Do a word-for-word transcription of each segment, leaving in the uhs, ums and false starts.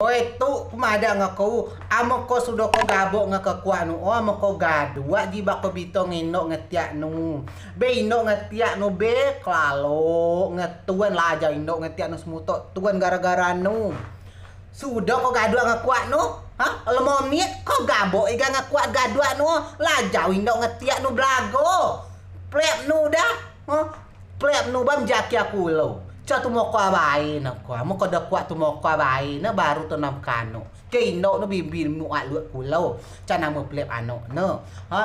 Oi, tu ku madeak ngen ko, amen ko sudo ko gabok ngen kekuak nu o, amen ko gaduak jibeak ko bito ngen indok ngen tiak nu. Be indok ngen tiak nu be kelalo ngen tun, lajau indok ngen tiak nu semutok tun gara-gara nu. Sudo ko gaduak ngen kuak nu, ha? Lemo menit ko gabok igai ngen kuak gaduak nu, lajau indok ngen tiak nu belago. Plep nu da, ha? Plep nu ba mejaki kulo. Coa tu moko bae ne ko, amen ko de kuak tu moko bae ne baru tu nam kano. Ke indok nu bibir muak luak kulo. Coa namen plep anok ne. Ha?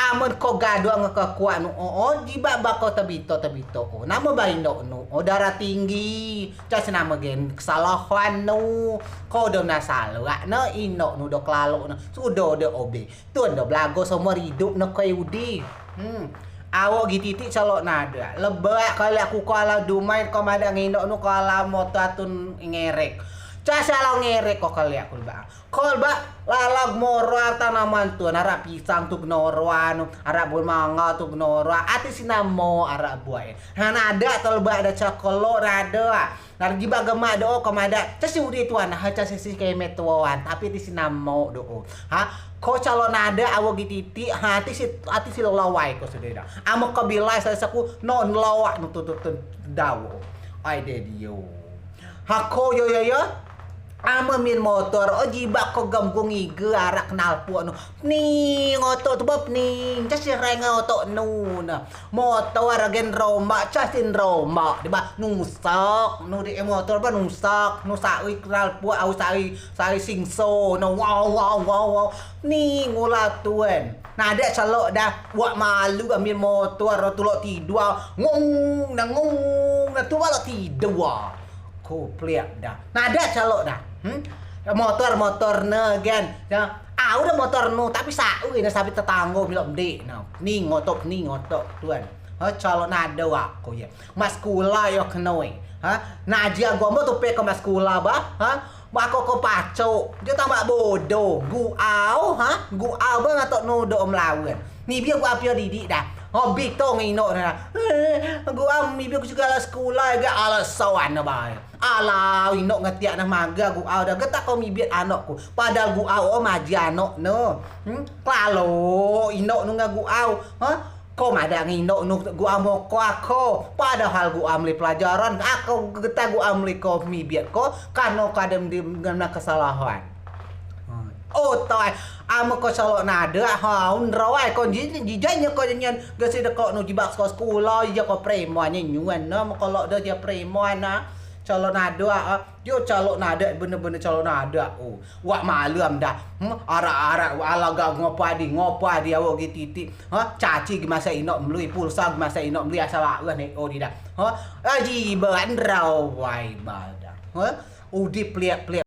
Amen ko gaduak ngen kekuak nu o, o, jibeak ba ko tebito-tebito o. Namen ba indok nu o darah tinggi. Coa si namen gen kesalahan nu. Ko de naseak ne indok nu de kelalo ne. Sudo de obe. Tun de belago seumur idup ne ko udi. Hmm. Awok gi titik coa lok nadeak. Lebeak kaliak ku kalau dumai ko madeak ngen indok nu kalau motor tun ngerek. Coa si alau ngerek ko kaliak ku lebeak. Kol ba lalau gemoroa tanaman tun, arak pisang tu genoroa nu, arak buah mangga tu genoroa, ati si namen arak buah e. Ha, nadeak tun lebeak da coa kelok nadeak. Nadeak jibeak gemak do o ko madeak, coa si udi tuan, ha, coa si si keme tuan, tapi ati si namen do o. Ha, ko coa lok nadeak awok gi titik, ha, ati si, ati si lok lawai ko sudo da. Amen ko bilai selesai ku, no lawak nu tutut tun dau o. Ai de dio. Ha ko yo yo yo. Amen min motor o jibeak ko gemgung ige arak knalpot nu. Pning otok tu ba pning. Coa si reng otok nu ne. Motor gen rombak, coa si rombak. De ba nusak. Nu de motor ba nusak. Nu sawi knalpot, au sawi, sawi singso. Nu wow wow wow wow. Pning ulah tun. Nadeak coa lok da, wak malu amen motor tu lok tidua, ngung, na ngung, na tu ba lok tidua. Ko plek da. Nadeak coa lok da. Hmm? Motor, motor ne gen. Ya, au da motor nu, tapi sawi ne sapi tetanggo milok mdek ne. Pning otok, pning otok tun. Ha, coa lok nadeak ko ye. Mak sekula yo kenoi. Ha? Najia gombo tu pe ko mak sekula ba. Ha? Mako ko pacok, dio tambah bodo. Guau, ha? Guau ba ngatok nu do melawen. Mibir guau pio didik da. Hobi tong indok da. Eh, guau mibir ku segala sekula ga alasan ne bae. Alau indok ngetiak ne maga guau da. Getak ko mibir anok ku. Padahal guau o maji anok ne. Hmm? Kelalo indok nu ngen guau. Ha? Ko madeak ngen indok nu guau moko ako, padahal guau meli pelajaran, ako getai guau meli ko mibit ko, kano kadem di ngena kesalahan. Oh, toi, amen ko coa lok nadeak, ha, un rawai ko jijai nye ko nyen, gesi de ko nu jibeak sekolah, ija ko preman nye nyuan, na, amen ko lok de je preman, na, coa lok nadeak, ah. Dio coa lok nadeak, bener-bener coa lok nadeak, oh. Wak malem da. Hmm, arak-arak, wak alaga ngopo adi, ngopo adi, awok gi titik. Ha, caci gi masak indok melei, pulsa gi masak indok melei, asal wak ne, oh, di da. Ha, aji bandrau, wai, bada. Ha, udi pliak-pliak.